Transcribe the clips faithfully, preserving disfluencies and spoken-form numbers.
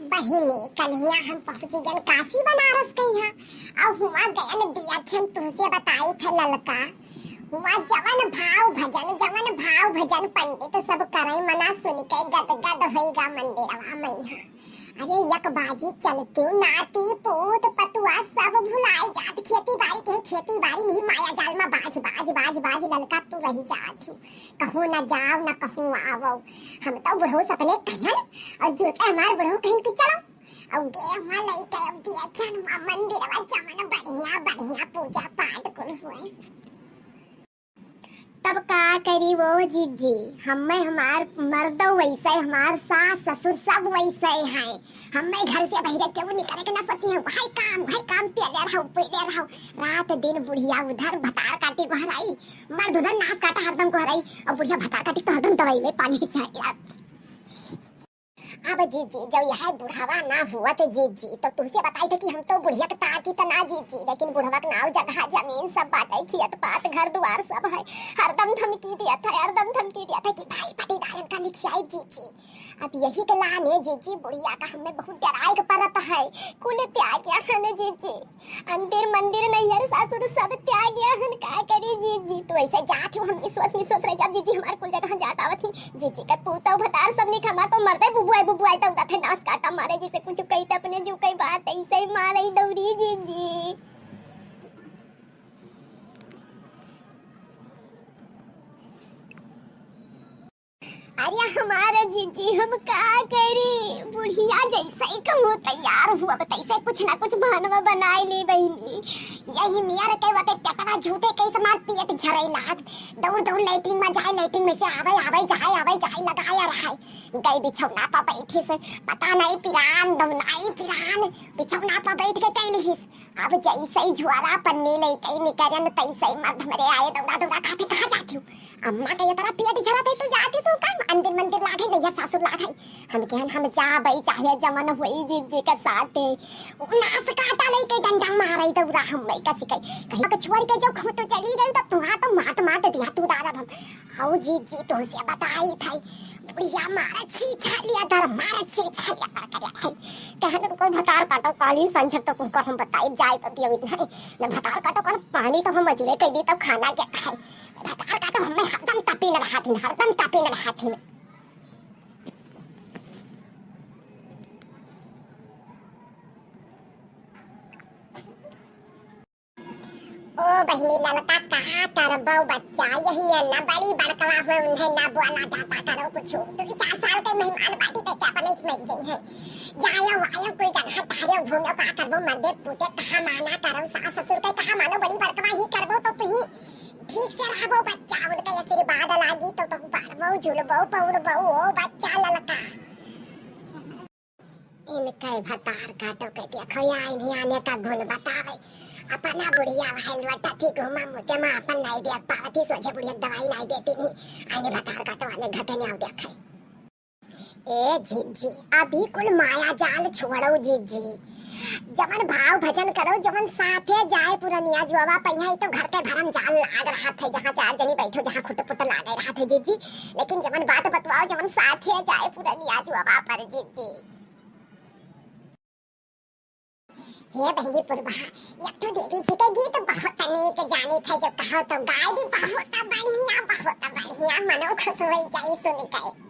बहिनी, कल्हिया हम पहुँची गन काशी बनारस कइहाँ, अउ हुआँ गयन दिया खियन तुहसे बताई थे ललका। हुआँ जवन भाव भजन, जवन भाव भजन पंडित सब करइ मना सुनि के गद गद होइगा मंदिरवा मइहाँ। अरे यक बाजी चलतिउ नाती पूत पतुआ सब भुलाइ जात, खेती बारी के खेती बारी में माया जाल मा बाज बाज बाज बाज ललका तू रहि जात हूँ। कहूँ न जाओ न कहूँ आवो। हम तो बुढ़ऊ सपने कहन अउ जुरते हमार बुढ़ऊ कहिन कि चलो। अउ गे हुआँ लइके अउ दिया खियन हुआँ मंदिरवा जवन बढ़िया बढ़िया पूजा पाठ कुल हुए। तब का करी वो जीजी, हम्मे हमार मर्दो वइसे, हमार सास ससुर सब वइसे हैं। हम्मे घर से बहिरे केहू निकरे के ना सोची है, वही काम, वही काम, पेले रहू, पेले रहू। रात दिन बुढ़िया उधर भतार काटी गोहराई, मर्द उधर नास काटा हरदम गोहराई, अउ बुढ़िया भतार काटी तो हरदम दवाई में पानी चाही। अब जीजी, जब यह बुढ़ावा ना हुआ थे जीजी, तो तुहसे बताई थे कि हम तो बुढ़िया के ताकी त ना जीजी, लेकिन बुढ़वा के नाव जगह जमीन सब बाटे, खेत पात घर दुआर सब है, हरदम धमकी दिया था, हरदम धमकी दिया था कि भाई पटीदारन का लिखियाई जीजी। अब यही के लाने जीजी बुढ़िया का हमें बहुत डराए के पड़त है, कुल त्याग गया है ने जीजी। अंदिर मंदिर नैहर सासुर सब त्याग गया हन, का करी जीजी? तू ऐसे जात हो, हम निसोच निसोच रह जाब जीजी, हमार कुल जगह जात आवत ही। जीजी के पूतौ भतार सब निक हमार तो मरते बुबुआई बुबुआई तो उदाते नास काटा मारे, जैसे कुछ कही त अपने जो कही बात ऐसे ही मारे दौरी जीजी। अरे हमारा जीजी, हम का करी? बुढ़िया जैसे ही कहूँ तैयार हुआ, तैसे कुछ ना कुछ बहानवा बनाए ले बहिनी। यही मियर के वते पेटवा झूठे के समान पेट झरे लाग। दौड़ दौड़ लेटरिन में जाए, लेटरिन में से आवे, आवे जाए, आवे जाए, लगाए रहे। गई बिछौना पर बैठी से, पता नहीं पिरान, दौनाई पिरान, बिछौना पर बैठ के कैली हिस। अब जैसे ही झुआरा पन्नी लेके निकरन, तैसे ही मर्द हमरे आए दौड़ा दौड़ा, कहते, "कहाँ जाती हो?" अम्मा के ये तरह पेट झरत है, तू जाती तू काम, अंदिर मंदिर लागे, नैया सासुर लागे। हम कहन, "हम जाबे, चाहे जमन होई जीजी के साथे।" उ नास काटा लेके डंडा मारे दौड़ा, हम मैं कसी कही, कहीं के छोड़ के जो कहूँ तू चली गई, तो तुहा तो मार मार दिया तू डालब हम। आओ जीजी, तुहसे बताई थे, बुढ़िया मारा छी छा लिया दर, मारा छी छा लिया दर करे है। कहन उनको भतार काटो काली संझक तो उनको हम बताई जाए तो दियो नहीं। न भतार काटो कर पानी तो हम मजूरे कह दी तब खाना क्या खाए। भतार काटो हमें हरदम तपी न रहा थी, हरदम तपी न रहा थी। ओ बहिनी ललका, का करबो बच्चा, यही में ना बड़ी बड़कवा हुए, उन्हें ना बोला जाता करो कुछ। दो चार साल के मेहमान बाटी तो क्या अपने मर गई है। जायो आयो कोई जगह टहरो घूमो, का करबो, मर्दे पूते कहाँ माना करो, सास ससुर के कहाँ मानो, बड़ी बड़कवा ही करबो तो तू ही ठीक से रहबो बच्चा, उनके आशीर्वाद लागी तो तू बढ़बो, झूलबो, पौड़बो, ओ बच्चा ललका। इनके भतार काटो के देखो या इन्हें आने का गुण बतावे। अपना बुढ़िया भाई लौटा थी घूमा मुझे माँ अपन नहीं देख पावती, सोझे बुढ़िया दवाई नहीं देती नहीं। आने भतार काटो आने घटे नहीं आओ देखे। ए जीजी, अभी कुल माया जाल छोड़ो जीजी। जवन भाव भजन करो, जवन साथे जाए पुरनिया जुआवा पहिया, ई तो घर के भरम जाल लाग रहा थे, जहाँ चार जनी बैठो, जहाँ खुट पुट लागे रहा थे जीजी। लेकिन जवन बात बतवाओ, जवन साथे जाए पुरनिया जुआवा पर जीजी। हे बहिनी पुरबा, एक ठो देवी जी के गीत बहुत नीक जानी थे, जो कहो तो गाय दी, बहुत बढ़िया, बहुत बढ़िया, मनो खुश हो जाई सुन के।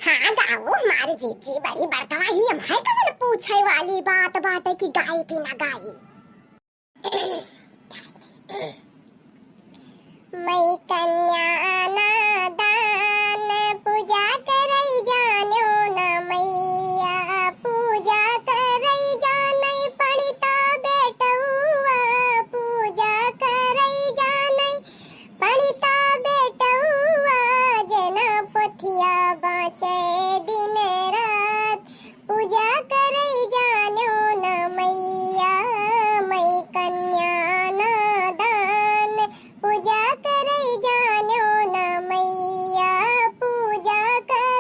हाँ गाओ, हमारे जीजी बड़ी बड़कवा ही, हम है कवन पूछे वाली बात बाटे कि गाई कि ना गाई। मैं कन्या नादान, पूजा करई जान्यो न मैया, पूजा करई जानै पड़िता बेटउआ, पूजा करई जानै पड़िता बेटउआ, जेना पोथिया बाँचे दिन रात, पूजा करई जान्यो न मैया, मैं कन्या नादान, पूजा करई जान्यो न मैया, पूजा कर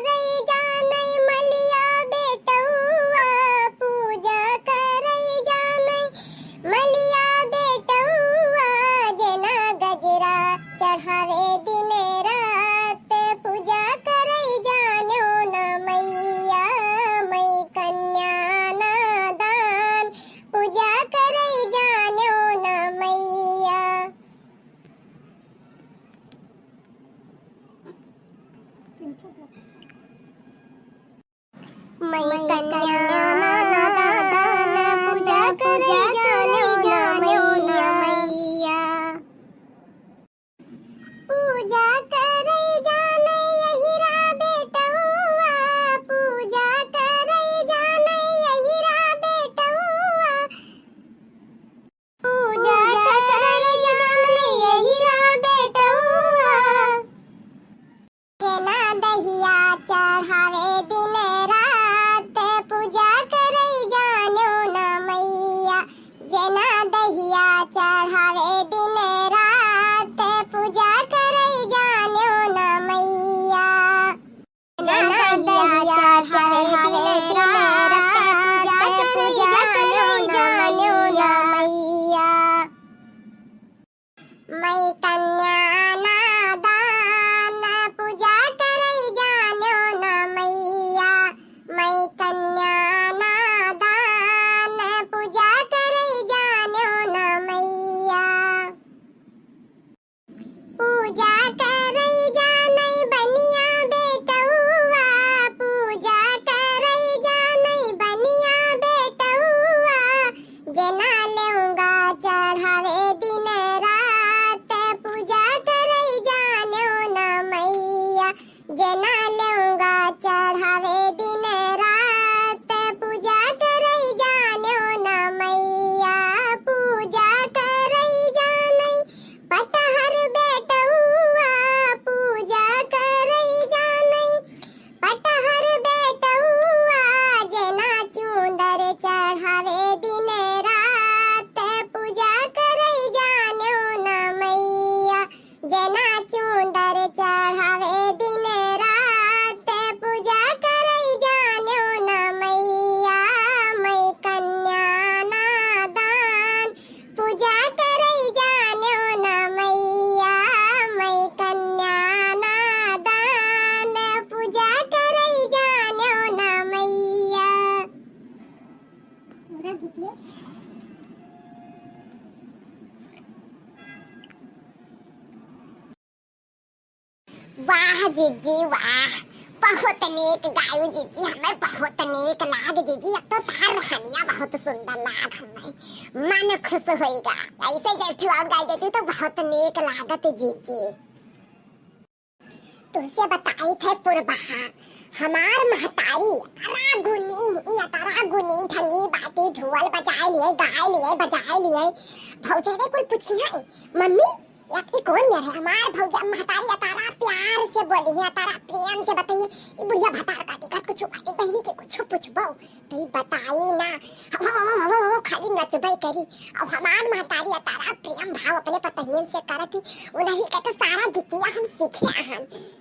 मैं कन्या नादान, पूजा करै जान्यो ना मैया। पूजा करै जानै अहिरा बेटउआ, पूजा करै जानै अहिरा बेटउआ। पूजा करै जानै अहिरा बेटउआ। जेना दहिया चढ़ावे दिन रात, पूजा करै जान्यो ना मैया। जेना दहिया चढ़ावे दिन रात, पूजा करै जान्यो ना मैया। जेना दहिया चढ़ावे दिन रात, पूजा करै जान्यो ना मैया। मैं कन्या नादान, पूजा करै जान्यो ना मैया। मैं कन्या नादान, पूजा करै जान्यो ना मैया। पूजा करै जानै बनिया बेटउआ, पूजा करै जानै बनिया बेटउआ। जेना लेउंगा चढ़ावे दिन रात, पूजा करै जान्यो ना मैया। जेना लेउंगा चढ़ावे दिन रात, पूजा करै जान्यो ना मैया। पूजा करै जानै पटहर बेटउआ, पूजा करै जानै पटहर बेटउआ। जेना चुंदर चढ़ावे दिन रात, पूजा करै जान्यो ना मैया। जेना चुंदर चढ़ावे दिन रात, पूजा करै जान्यो ना मैया। मैं कन्या नादान, पूजा करै जान्यो ना मैया। मैं कन्या नादान, पूजा करै जान्यो ना मैया। वाह जिज्जी वाह, बहुत नीक गायू जिज्जी, हमें बहुत नीक लाग जिज्जी। अब तो तार रहनिया बहुत सुंदर लाग, हमें मन खुश होइगा। ऐसे जब ठुआब गाय देती तो बहुत नीक लागत जिज्जी। तुझसे बताई थे पुरबहा, हमार महतारी अतरा गुनी, ई अतरा गुनी ढंगी बाटी, ढोल बजाए लिए, गाए लिए, बजाए लिए। भौजाई कुल पूछिहैं, "मम्मी, ई आपकी कौन मेर है?" हमार भौजा महतारी अतरा प्यार से बोली है, अतरा प्रेम से बताइए, "ई बुढ़िया भतार का टिकट कुछ बाटी, बहिनी के कुछ पूछबो।" तो ई बताई ना, हो, हो, खाली नचबे करी। और हमार महतारी अतरा प्रेम भाव अपने पतहियन से करत ही, उन्हीं के तो सारा गीतिया हम सीखे हन।